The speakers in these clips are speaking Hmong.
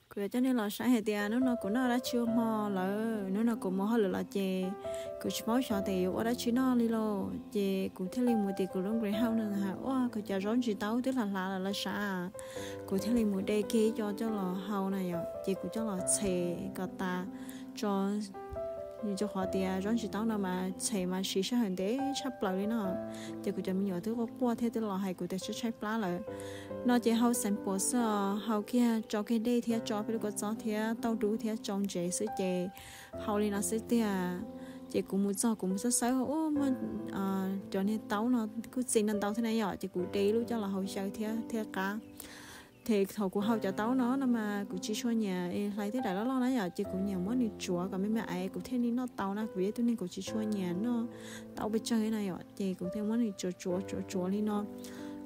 Kuv yuav coj nej los saib hais tias hnub no kuv noj dab tsi ua hmo lawm. Hnub no kuv mus hauj lwm los ces kuv tsis paub xyov tias yuav ua dab tsi noj li lauj. Ces kuv thiaj li mus tim kuv lub greenhouse no hais, ua kuv cov zaub ntsis taub twb hlav hlav lawm lawv sav. Kuv thiaj li mus de kiag ib co coj los hau na yom, ces kuv coj los txhes kom tas tso, rau qhov tias zaub ntsis taub no mas txhes mas siv sij hawm ntev tshaj plaws li no. Ces kuv cov me nyuam twb quaj quaj thiab twb los hais kuv tias tshaib tshaib plab lawm. No ces hau sample xwb os, hau kiag tsau kiag dej thiab tsau peb lub kua txob thiab tauj dub thiab tsau ntsev xwb ces hau li no xwb tiag. Ces kuv mus txog kuv mus xawb xawb ua muaj cov niag taub no kuj txi ntau ntau thiab na yom, ces kuv de ib lub coj los hau xyaw thiab thiaj qab. Ces thaum kuv hau cov taub no no mas kuv tsis tshua nyiam hlais tej daim loj loj na yom, ces kuv nyiam muab nws tsuav kom me me aiv kuv thiaj li noj tau na. Kuv yog ib tug neeg kuv tsis tshua nyiam noj taub pes tsawg na yom, ces kuv thiaj muab nws tsuav tsuav tsuav tsuav li no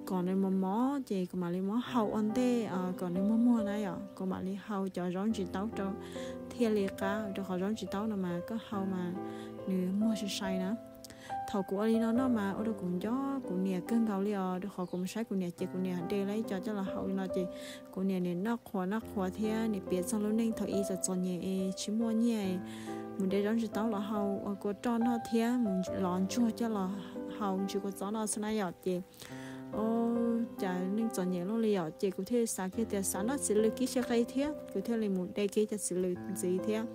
kom nws mos mos, ces kuv mam li muab hau ua ntej kom nws muag muag na yom, kuv mam li hau cov zaub ntsis taub rau thiaj li qab, rau qhov zaub ntsis taub no mas koj hau mas nws muag sai sai na. Thaum kuv ua li no noj mas ua rau kuv nco kuv niam kawg nkaus li os, rau qhov kuv mus saib kuv niam ces kuv niam de lawm ib co coj los hau li no ces kuv niam nim noj qhuav noj qhuav thiab nim piav txog lub neej thaum ub txom txom nyem es tsis muaj nyiaj mus de zaub ntsis taub los hau ua kua roj noj thiab mus lov ntsuag coj los hau ntsis kua txob noj xwb na yom. Ces cas neej txom nyem luaj li yom, ces kuv thiaj xav kiag tias xav noj txiv lws kib xyaw qe thiab, kuv thiaj li mus de kiag cov txiv lws ntxiv thiab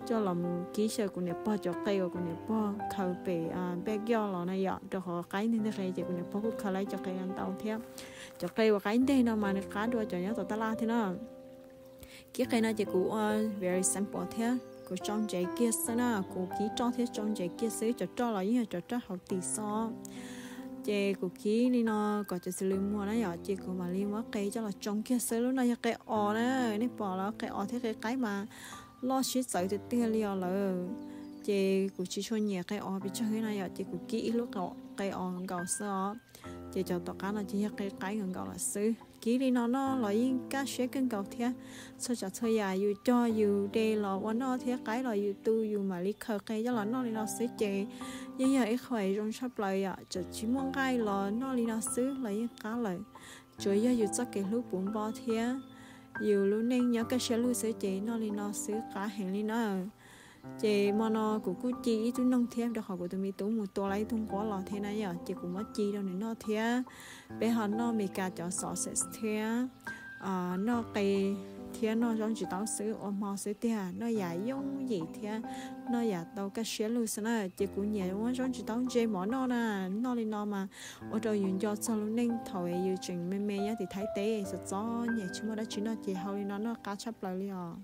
coj los mus kib xyaw kuv niam pog cov qe uas kuv niam pog khaws pem backyard los na yom, rau qhov qaib nteg nteg qe ces kuv niam pog kuj khaws lawm cov qe ntau thiab. Cov qe uas qaib nteg no mas nws qab dua cov nyob tom tab laj thiab na. Kib qe no ces kuv ua very simple thiab kuv tsau ntsev kiag xwb na, kuv kib roj thiab tsau ntsev kiag xwb, cov roj los yeej yog cov roj hauv tis xwb. Ces kuv kib li no kom cov txiv lws muag na yom, ces kuv mam li muab qe coj los tsoo kiag xwb. Lub no yog qe os na, nej pom lawm qe os thiab qe qaib mas loj sib txawv tiag tiag li os lawm. Ces kuv tsis tshua nyiam qe os pes tsawg li na yom, ces kuv kib ib lub qe os nkaus xwb os. Ces cov tom qab no ces yog qe qaib nkaus nkaus lawm xwb. Kib li no noj los yeej kaj siab kawg nkaus thiab. Txhua tsav txhua yam yus cog yus de los ua noj thiab qaib los yus tu yus mam li khaws qe coj los noj li no xwb ces yeej yog ib qho zoo tshaj plaws yom. Txawm tsis muaj nqaij los noj li no xwb los yeej qab lawm. Tsuas yog yus txoj kev hlub puv npo thiab yus lub neej nyob kaj siab lug xwb ces noj li no xwb qab heev li na. Ces hmo no kuv kuj ci ib tug noog thiab rau qhov kuv tus me tub mus tua lawm ib tug nquab los thiab na yom, ces kuv muab ci rau nws noj thiab. Peb ho noj Meskas cov sausage thiab noj qe thiab noj zaub ntsis taub xwb ua hmo xwb tiag, noj yam yooj yim thiab noj yam tau kaj siab lug xwb na. Ces kuv nyiam muab zaub ntsis taub ntse mov noj na, noj li no mas ua rau yus nco txog lub neej thaum yus tseem me me nyob tim Thaib teb txom txom nyem tsis muaj dab tsi noj ces hau li no noj qab tshaj plaws li os.